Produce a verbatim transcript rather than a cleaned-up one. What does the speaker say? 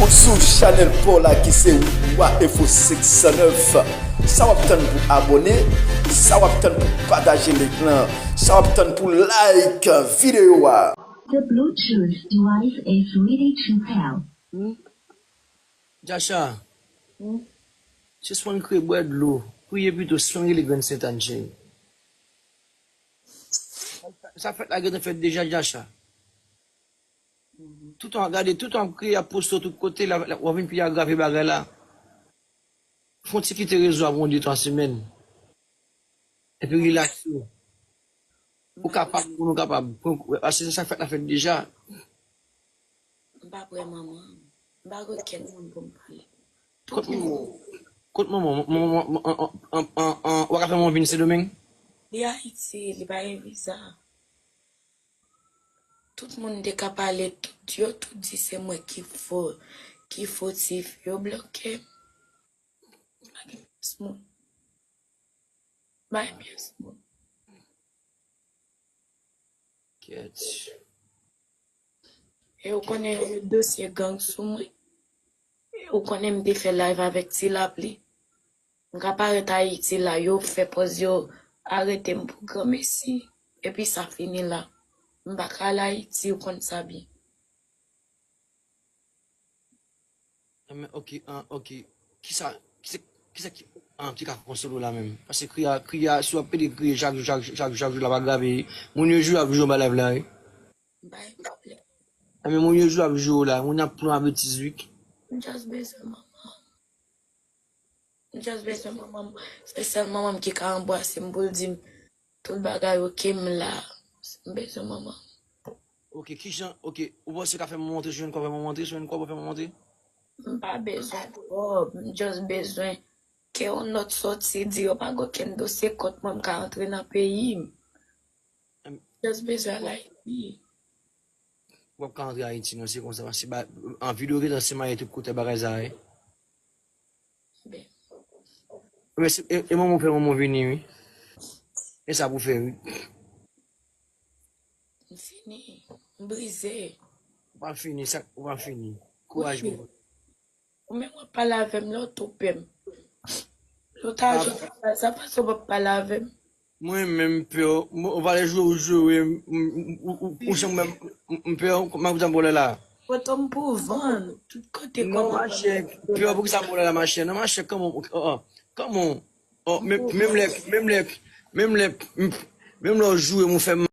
Ou sou chanèl pa w la ki se Wa Enfo senk san nèf. Sa w ap tann pou abòne? Sa w ap tann pou pataje link lan? Sa w ap tann pou like videyo a? The Bluetooth device is ready to pair. Djacha, sispann kriye, bwè dlo, priye pito, sispann rele grann Sentàn cheri. Sa fèt la gentan fèt deja, Djacha. Toutan w ap gade, toutan w ap kriye, ap poste w tout kote, la, la, w ap vin pi agrave bagay la. Fè w ti kite rezo a pou yon de twa semèn. Epi rilakse w. Ou kapab, moun ou kapab. Pran, paske sa fèt la fèt deja. M pa prè manman. M pa gen okenn moun pou m pale. Kot manman? Kot manman? Manman, manman, an, an, an, an, w pa ka fè manman vin Sendomeng? Li Ayiti, li pa gen viza. Tout moun te ka pale, tout yo tout di se mwen ki fo, ki fotif. Yo bloke m. M pa gen pyès moun. M pa gen pyès moun. Kèt. E ou konnen yo met dosye gang sou mwen. E ou konnen m te fè live avèk Ti Lapli. M ka parèt Ayiti la, yo fè pòz yo arete m pou granmesi. Epi sa fini la. M pa ka al Ayiti, ou konn sa byen. Enben, ok, an, ok. Kisa, kisa, kisa ki, an, ki ka konsole w la menm? Paske kriye a, kriye a, si w ap pede kriye chak jou, chak, chak, chak jou, l ap agrave. Moun yo joure ap joure anba live la, wi. M pa gen pwoblèm. Enben, moun yo joure ap joure w la, moun ap pran w a betiz, wi. M just bezwen manman. M just bezwen manman. Se sèl manman m ki ka anbrase m pou l di m tout bagay oke, m la. M bezwen manman. Ok, kijan, ok, ou panse w ka fè manman antre, jwenn kòb fè manman antre, jwenn kòb fè manman antre? M pa bezwen kòb, m just bezwen ke yon nòt sòti di yo pa gen okenn dosye kont mwen, m ka antre nan peyi m. M just bezwen al Ayiti. W ap ka antre Ayiti non, se konsa, paske ba, an videyo gentan simaye tout kote bagay sa ye. Ben, Men se, e, e manman w fè manman w vini, wi. E sa pou fè, wi. M fini, m brize. Ou pa fini, sa, ou pa fini. Kouraj, Wi. Boubout. Ou menm w ap pale avè m lè w tou pè m. Lè w ta jwenn sa, sa fason w ap pale avè m. Mwen menm, pè, ou pale joure, ou joure, m, m, ou, ou, ou janm wè m, m, m, pè, kòman pou sa m pale la? Foto m pou vann, tout kote Non, kòman machè, pè, poukisa m pale la, machè? Non, machè, kòman, oh, oh, kòman, oh, menm, menm lè, menm lè, menm lè, menm lè w joure m, ou fè m